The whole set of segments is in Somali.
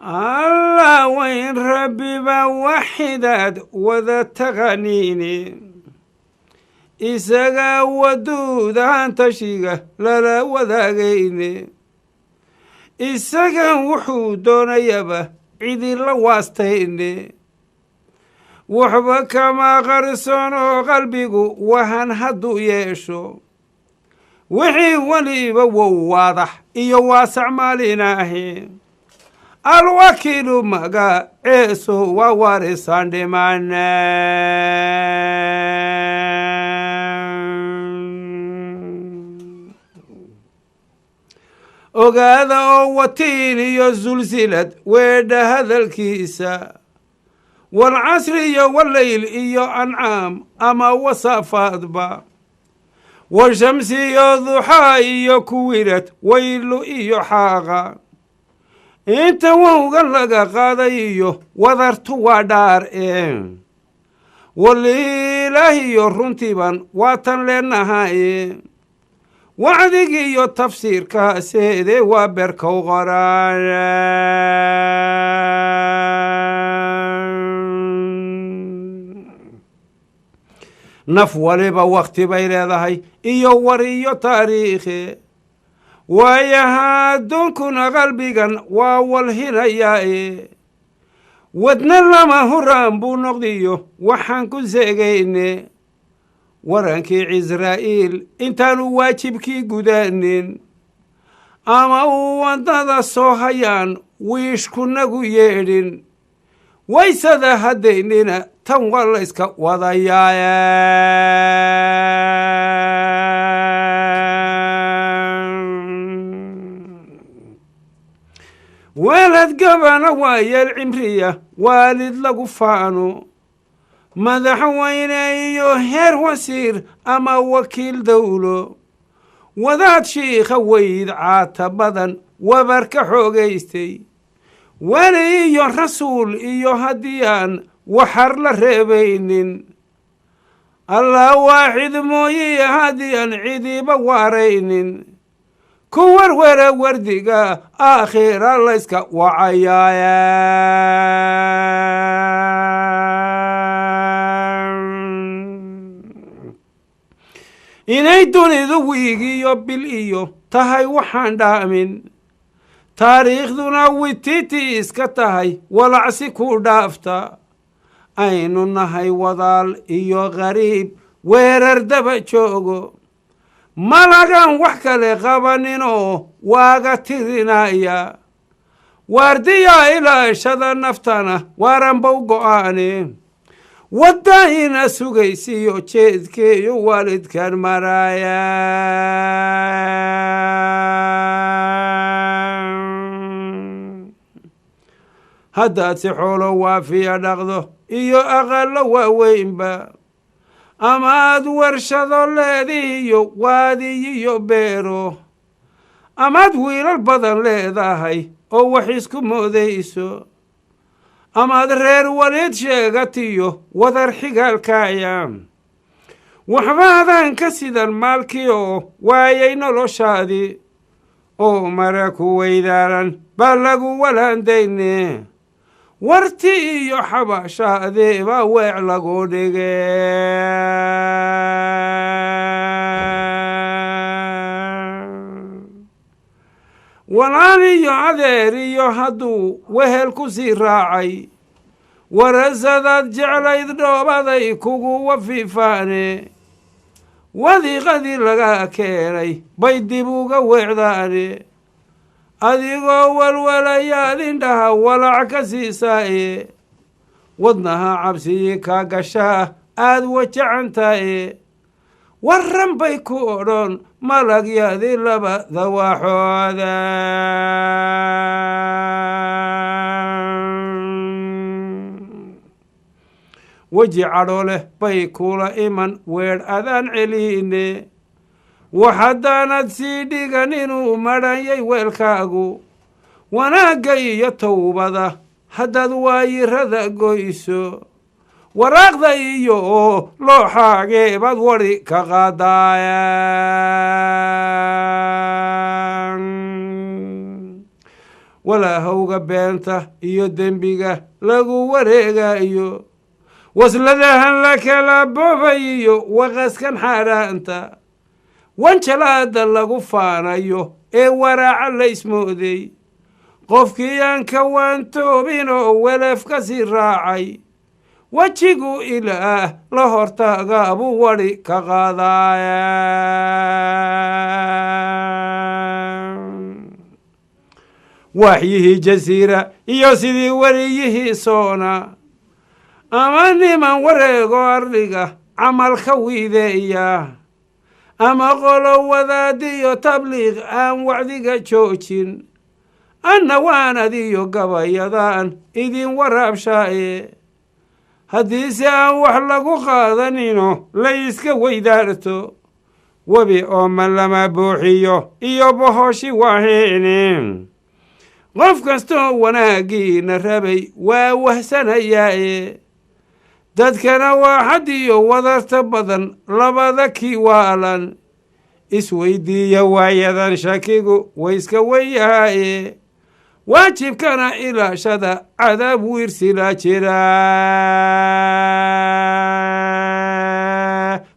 Allah weyn Rabbiba waxidaad wada taqaniini, isagaa waduudahan tashiga lala wadaagayne, isagan wuxuu doonayaba cidila waastayne, waxba kama qarsoonoo qalbigu wahan hadduu yeesho, wixii weliba wow waadax iyo waasac maalinaahi. Alwakiilu magaceesu waa warisaan dhimane. Ogaada oo watiin iyo sulsilad weedha hadalkiisa, walcasri iyo waleyl iyo ancaam ama wasaafaadba, washamsi iyo duxaa iyo kuwirad waylu iyo xaaqa, inta wowga laga qaaday iyo wadartu waa dhaar e waliilaahiyo runtiiban waatan leenahay. Wacdigi iyo tafsiirkaaseede waa berkow qoraan. Naf waliba wakti bay leedahay iyo war iyo taariikhe, waayaha adduunkuna qalbigan waa walhinayaae, wadna lama huraan buu noqdiyo waxaan ku seegayne. Warankii Cisraa'iil intaanu waajibkii gudanin ama uu waddada soo hayaan wiishkunagu yeedhin, waysada haddaynina tan waa layska wadayaa. Waalad gabana waa yeel cimriya, waalid lagu faano, madaxweyne iyo heer wasiir ama wakiil dowlo, wadaad shiikha weyd caata badan wabar ka xoogaystay, weli iyo rasuul iyo haddii aan waxar la reebaynin, Allah waaxid mooyiye haddii aan cidiba waaraynin, ku werwera wardiga aakhira layska wacayaa. Inay dunidu wiig iyo bil iyo tahay waxaan dhaamin, taariikhduna wititi iska tahay walacsi ku dhaafta, aynu nahay wadaal iyo qariib weerar daba joogo, malagan wax kale qabaninoo waaga tirinaya, waardiyaa ilaashada naftana waaranbow go'aane, wadda ina sugaysiyo jeedkeeyo waalidkan maraaya. Haddaad si xoolo waafiya dhaqdo iyo aqallo waaweynba, ama aad warshado leedihiyo waadiyiyo beero, amaad wiilal badan leedahay oo wax isku moodayso, amaad reer waliid sheegatiyo wadar xigaalkaaya, waxbaadaan ka sidan maalkii oo waayay noloshaadii oo mara ku weydaaran baa lagu walaandayne, warti iyo xabaashaadii baa weec lagu dhige. Walaal iyo adeer iyo hadduu wehel ku sii raacay, warasadaad jeclayd dhoobaday kugu wafiifaane, wadiiqadii laga keenay bay dib uga weecdaane, adigoo walwalayaad indhaha walac ka siisaaye, wadnaha cabsiyi kaa gashaa aad wajacantaye, warran bay ku odhan malagyadii labada waxooda. Weji cadho leh bay kula iman weedh adaan celiine, wax haddaanad sii dhigan inuu madhanyay weelkaagu, wanaagga iyo towbada haddaad waayirada goyso, waraaqda iyo looxaageebaad wadi ka qaadaaya. Walaahowga beenta iyo dembiga lagu wareegayo, wasladahan la kala boobay iyo waqaskan xaaraanta, wanjalaada lagu faanayo ee waraaca la ismooday, qofkii aan ka waantoobin oo welef ka sii raacay, wejigu Ilaah la hortaga buu wadhi ka qaadaaya. Waaxyihii Jasiira iyo sidii weriyihii Soona, ama niman wareego ardhiga camal ka wiideeya, ama qolo wadaadiyo tabliiq aan wacdiga joojin, anna waan adiyo gabayadaan idin waraabshaaye. Haddiise aan wax lagu qaadanino layska weydaarto, webi ooman lama buuxiyo iyo bohoshi waahaynin. Qof kastoo wanaaggiina rabay waa wahsanayaaye, dadkana waa xaddiyo wadarta badan labada kii waalan isweydiiya. Waayadan shakigu wayska wenyahaaye, waajibkana ilaashada cadaab wiirsilaa jira.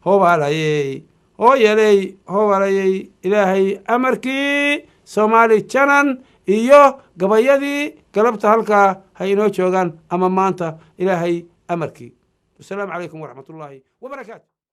Hobaalayey hooyaley hobalayey. Ilaahay amarkii, Soomaali Janan iyo gabayadii galabta halkaa ha inoo joogaan ama maanta, Ilaahay amarkii. Wasalaamu calaykum waraxmat ullaahi wabarakaatu.